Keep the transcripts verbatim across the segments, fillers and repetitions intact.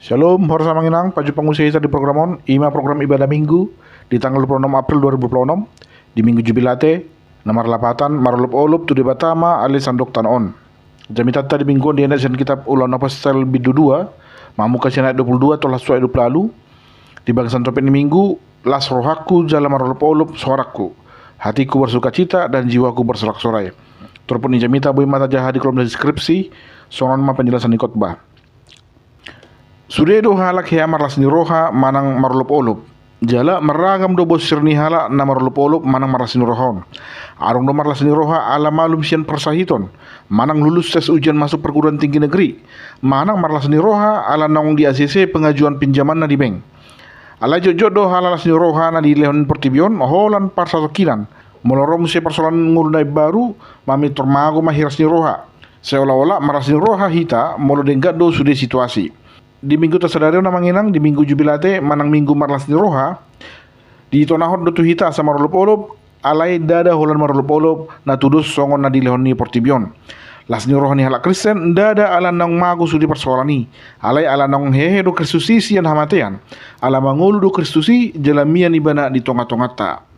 Shalom, horas amang inang, pajumpang muse hita di program on, ima program Ibadah Minggu, di tanggal dua puluh enam April dua ribu dua puluh enam, di Minggu Jubilate, na marlapatan, marolop-olop tu Debata ma ale sandok tano on. Jamitanta di minggu on dienet sian kitab Ulaon Apostel bindu dua, mamungka sian ayat dua puluh dua, tolhas tu ayat dua puluh ualu, di bagasan topik ni minggu, las rohangku jala marolop-olop soarangku, hatiku bersukacita dan jiwaku bersorak-sorai. Turpuk ni jamita boi ma tajaha di kolom deskripsi, songon on ma penjelasan ni khotbah. Sude do halak hea marlas ni roha manang marolop-olop. Jala marragam do bosir ni halak na marolop-olop manang marlas ni roha on. Adong do marlas ni roha ala malum sian parsahiton, manang lulus tes ujian masuk perguruan tinggi negeri, manang marlas ni roha ala naung di A C C pengajuan pinjamanna di bank. Alai jotjot do halak las ni roha na dilehon portibi on holan parsatongkinan. Molo ro muse parsoalan ngolu na imbaru, mamintor mago ma hiras ni roha. Seolah-olah marlas ni roha hita molo denggan do sude situasi. Di minggu ta sadari on amang inang, di minggu Jubilate manang minggu marlas ni roha, ditonahon do tu hita asa marolop-olop, alai ndada holan marolop-olop na tudos songon na dilehon ni portibi on. Las ni roha ni halak Kristen ndada ala naung mago sude parsoalan i, alai ala naung hehe do Kristus i sian hamatean, ala mangolu do Kristus i jala mian ibana di tonga-tonganta.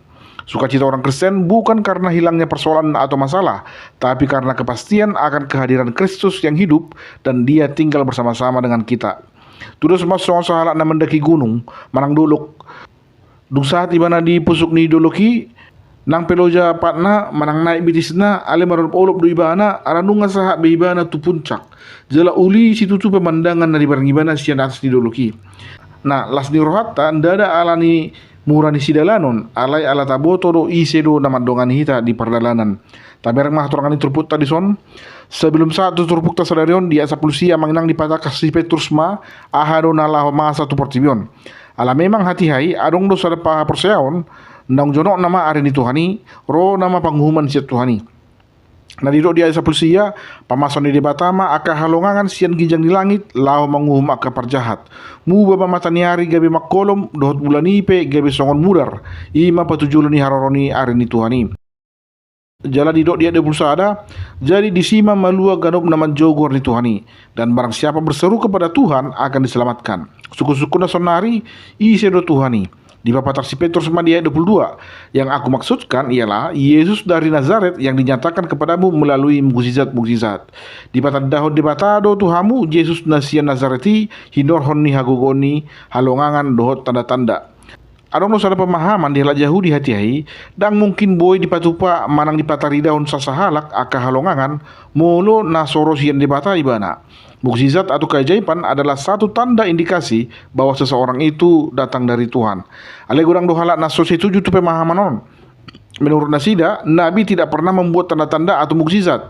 Sukacita orang Kristen bukan karena hilangnya persoalan atau masalah, tapi karena kepastian akan kehadiran Kristus yang hidup dan Dia tinggal bersama-sama dengan kita. Tudos ma songon sahalak na mandaki gunung manang dolok. Dung sahat ibana di pusuk ni dolok i, nang pe loja patna manang naek bitisna, alai marolop-olop do ibana ala nunga sahat be ibana tu puncak. Jala uli situtu pemandangan na dibarang ibana sian atas ni dolok i. Nah, las ni rohanta ndada ala ni mura ni sidalanon, alai ala taboto do ise do na mandongani hita di pardalanan. Tabereng ma hatorangan ni turpukta dison. Sebelum sahat tu turpukta sadari on, di ayat sampulu sia amang inang, dipatangkas si Petrus ma aha do na laho masa tu portibi on. Ala memang hatiha i adong do sada pahaporseaon, naung jonok nama ari ni Tuhan i, ro nama panguhuman sian Tuhan i. Na didok di ayat sampulu sia, pamason ni Debata ma angka halongangan sian ginjang ni langit laho manguhum angka parjahat. Muba ma mata ni ari gabe mangkolom, dohot bulan i pe gabe songon mudar. I ma patujolo ni haroro ni ari ni Tuhan i. Jala didok di ayat dua pulu sada, jadi disi ma malua ganup na manjou goar ni Tuhan i, dan barang siapa berseru kepada Tuhan akan diselamatkan. Sungkun-sungkunna saonari, ise do Tuhan i? Dipapatar si Petrus ma di ayat dua pulu dua, yang aku maksudkan ialah Yesus dari Nazaret yang dinyatakan kepadamu melalui mukjizat-mukjizat. Dipatandahon Debata do tu hamu Jesus na sian Nazaret i, hinorhon ni hagogoon ni halongangan dohot tanda-tanda. Adong do sada pemahaman di halak Jahudi hatiha i, ndang mungkin boi dipatupa manang dipataridahon sasahalak angka halongangan molo na so ro sian Debata ibana. Mukjizat atau keajaiban adalah satu tanda indikasi bahwa seseorang itu datang dari Tuhan. Alai godang do halak na so setuju tu pemahaman on. Menurut nasida, nabi tidak pernah membuat tanda-tanda atau mukjizat.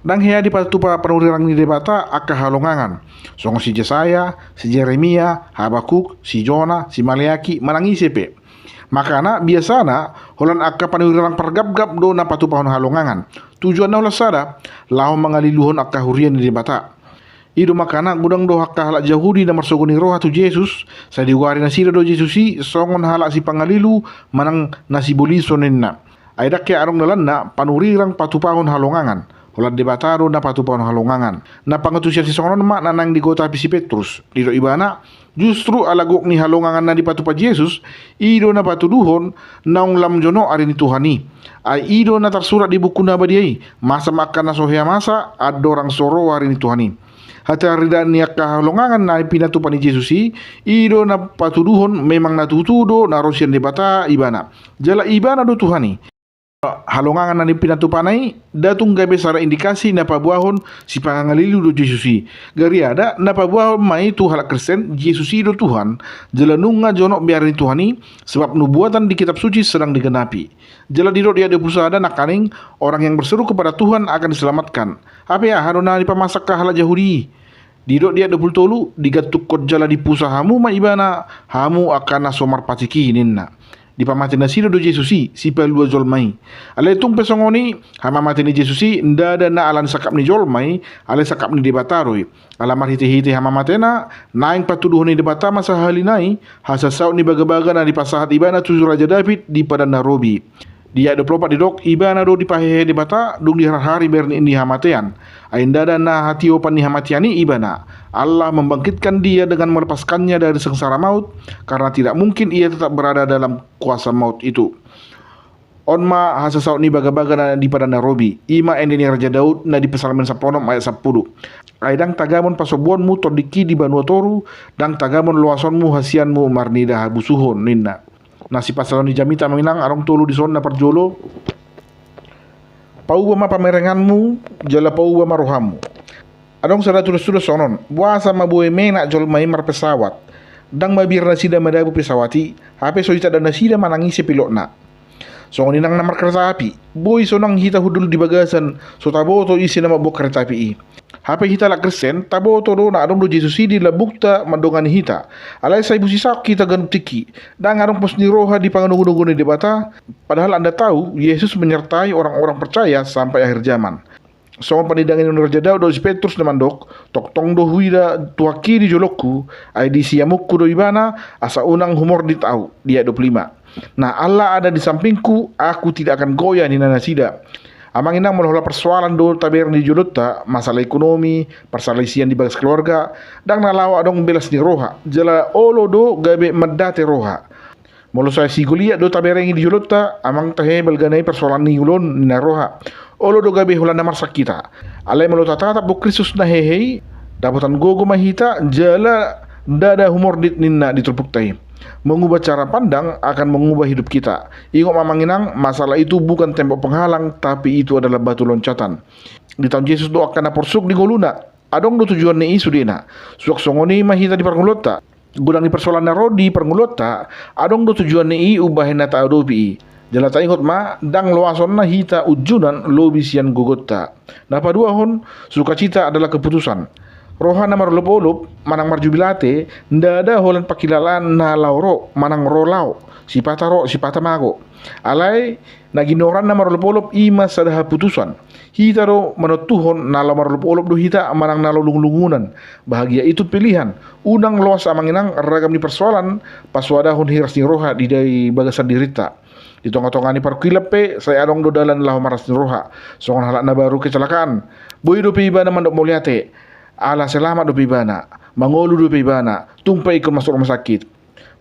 Ndang hea dipatupa panurirang ni Debata angka halongangan. Songon si Jesaya, si Jeremia, Habakuk, si Jona, si Maleaki, manang ise pe. Makana biasana holan angka panurirang pargapgap do na patupahon halongangan. Tujuanna holan sada, laho mangaliluhon angka huria ni Debata. I do makana godang do angka halak Jahudi na marsogo ni roha tu Jesus, sai digoari nasida do Jesus i songon halak sipangalilu manang na sibolison ninna. Ai ndang hea adong dalanna panurirang patupahon halongangan, holan Debata do na patupahon halongangan. Na pangantusion sisongon on ma na naeng digotapi si Petrus. Didok ibana, justru ala gok ni halongangan na dipatupa Jesus, i do na patuduhon naung lam jonok ari ni Tuhan i. Ai i do na tarsurat di buku na badia i, masa ma angka na so hea masa, andorang so ro ari ni Tuhan i. Hataridaan ni angka halongangan na pinatupa ni Jesus i, i do na patuduhon memang na tutu do na ro sian Debata ibana. Jala ibana do Tuhan i. Halongangan na pinatupana i, ndang tung gabe sada indikasi na paboahon sipangalilu do Jesus i. Gariada na paboahon ma i tu halak Kristen, Jesus i do Tuhan, jala nunga jonok be ari ni Tuhan i, sebab nubuatan di Kitab Suci sedang digenapi. Jala didok di ayat dua pulu sada nangkaning, orang yang berseru kepada Tuhan akan diselamatkan. Hape aha do na dipamasa angka halak Jahudi i? Didok di ayat dua pulu tolu, digantungkon jala dipusa hamu ma ibana, hamu angka na so marpatik i ninna. Dipamate nasida do Jesus i, sipalua jolma i. Alai tung pe songon i, hamamate ni Jesus i, ndada na ala ni sangkap ni jolma i, alai sangkap ni Debata do i. Ala marhitehite hamamatena, naeng patuduhon ni Debata ma sahali nai, hasasaut ni bagabaga na dipasahat ibana tu Raja David di Padan na Robi. Di ayat dua puluh opat didok, Ibana do dipahehe Debata dung di harhari berni ni hamatean. Ai ndada na hatiopan ni hamatean i Ibana. Allah membangkitkan dia dengan melepaskannya dari sengsara maut, karena tidak mungkin ia tetap berada dalam kuasa maut itu. On ma hasasaut ni bagabaga na di padan na robi, i ma ende ni Raja Daud na di Psalmen sampulu onom ayat sampulu. Ai ndang tagamon pasobuonmu tondingki di banua toru, ndang tagamon loasonmu hasianmu marnida habusuhon, ninna. Na sipasahaton ni jamita amang inang, adong tolu dison. Na parjolo, pauba ma pamerenganmu, jala pauba ma rohamu. Adong sada tudos-tudos songon on, boasa ma boi menak jolma i marpesawat? Ndang mabiar nasida madabu pesawat i, hape so ditanda nasida manang ise pilotna. Songon i nang na markereta api, boi sonang hita hundul di bagasan, so taboto ise na mamboan kereta api i. Hape hita halak Kristen, taboto do na adong do Jesus i di lambungta mandongani hita. Alai sai busisaon hita ganup tingki, ndang adong pos ni roha di pangonogonon ni Debata, padahal anda tahu Yesus menyertai orang-orang percaya sampai akhir zaman. Songon panindangi ni Raja Daud dohot si Petrus na mandok, tongtong do huida Tuhanki di jolongku, ai di siamunku do Ibana, asa unang humordit ahu, di ayat dua puluh lima. Nah, Allah ada di sampingku, aku tidak akan goyah, ninna nasida. Amang inang, molo holan persoalan do tabereng di jolonta, masalah ekonomi, parsalisian di bagas keluarga, ndang na laho adong belas ni roha, jala olo do gabe mandate roha. Molo sai si Goliat do taberengi di jolonta, amang tahe balga nai persoalan ni ulaon, ninna roha. Olo do gabe holan na marsak hita. Alai molo tatatap do Kristus na hehe i, dapotan gogo ma hita, jala ndada humordit ninna di turpukta i. Mengubah cara pandang akan mengubah hidup kita. Ingot ma amang inang, masalah itu bukan tembok penghalang, tapi itu adalah batu loncatan. Ditaon Jesus do angka na porsuk di ngoluna. Adong do tujuan ni i sudena. Suang songon i ma hita di parngoluonta. Godang ni persoalan na ro di parngoluonta, adong do tujuan ni i umbahen na taadopi i. Jala taingot ma, ndang loasonna hita unjunan lobi sian gogonta. Na paduahon, sukacita adalah keputusan. Roha na marolopolop, manang marjubilate, ndada holan pangkilalaan na laho ro, manang ro laho, sipata ro, sipata mago. Alai, na ginoaran na marolopolop i ma sada haputusan. Hita do manontuhon na laho marolopolop do hita manang na laho lungunlungunan. Bahagia itu pilihan. Unang loas amang inang ragam ni persoalan pasoadahon hiras ni roha di, di bagasan dirinta. Di tongatonga ni parungkilon pe sai adong do dalan laho marlas ni roha. Songon halak na baru kecelakaan. Boi dope ibana mandok mauliate. Ala selamat dope ibana. Mangolu dope ibana. Tung pe ingkon masuk rumah sakit.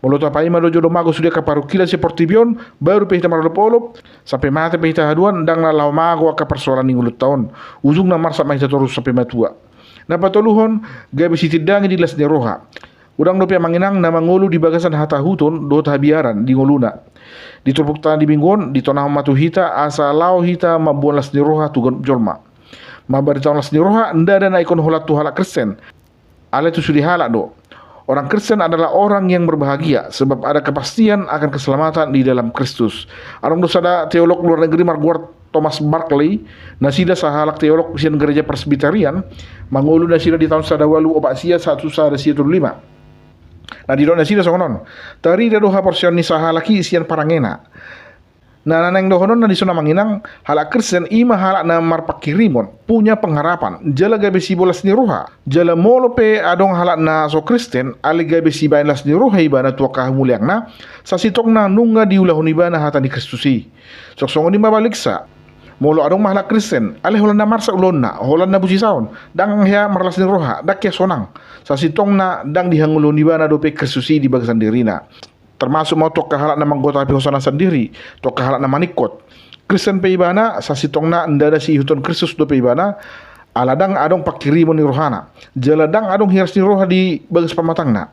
Molo tapaima do jolo mago sude angka parungkilon sian portibi on, baru pe hita marolopolop, sampe mate pe hita haduan, ndang na laho mago angka parsoalan ni ngolunta on. Ujungna marsak ma hita torus sampe matua. Na patoluhon, gabe sitindangi di las ni roha. Godang dope amang inang na mangolu di bagasan hatahuton dohot habiaran di ngoluna. Di turpukta di minggu on, ditonahon ma tu hita asa laho hita mamboan las ni roha tu ganup jolma. Mambaritahon las ni roha ndada na ingkon holan tu halak Kristen. Alai tu sude halak do. Orang Kristen adalah orang yang berbahagia sebab ada kepastian akan keselamatan di dalam Kristus. Adong do sada teolog luar negeri margoar Thomas Barclay, nasida sahalak teolog sian gereja Presbyterian, mangolu nasida di taon sada ualu opat sia sahat tu sada sia tolu lima. Na didok nasida songon on, tarida do haporseaon ni sahalak i sian parangena. Na, na naeng dohononna dison amang inang, halak Kristen i ma halak na marpangkirimon, punya pengharapan, jala gabe siboan las ni roha. Jala molo pe adong halak na so Kristen, alai gabe sibaen las ni roha ibana tu angka hamuliangna, sasintongna nunga diulahon ibana hata ni Kristus i. Suang songon i ma baliksa. Molo adong ma halak Kristen, alai holan na marsak ulaonna, holan na busisaon, ndang hea marlas ni roha, ndang hea sonang. Sasintongna ndang dihangoluhon ibana dope Kristus i di bagasan dirina. Termasuk ma tu angka halak na manggotapi hosana sandiri, tu angka halak na maningkot. Kristen pe ibana, sasintongna ndada siihuthon Kristus dope ibana, ala ndang adong pangkirimon ni rohana. Jala ndang adong hiras ni roha di bagas pamatangna.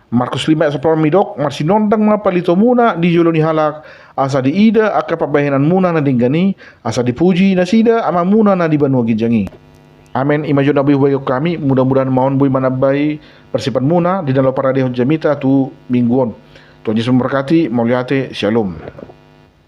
Markus lima ayat sampulu onom didok, marsinondang ma palitomuna di jolo ni halak, asa diida angka pambahenanmuna na denggan i, asa dipuji nasida Amamuna na di banua ginjang i. Amen. I ma jo na boi hubahen hami, mudah-mudahan ma on boi manambai parsiapanmuna di na laho paradehon jamita tu minggu on. Tuhan Yesus memberkati, mauliate, shalom.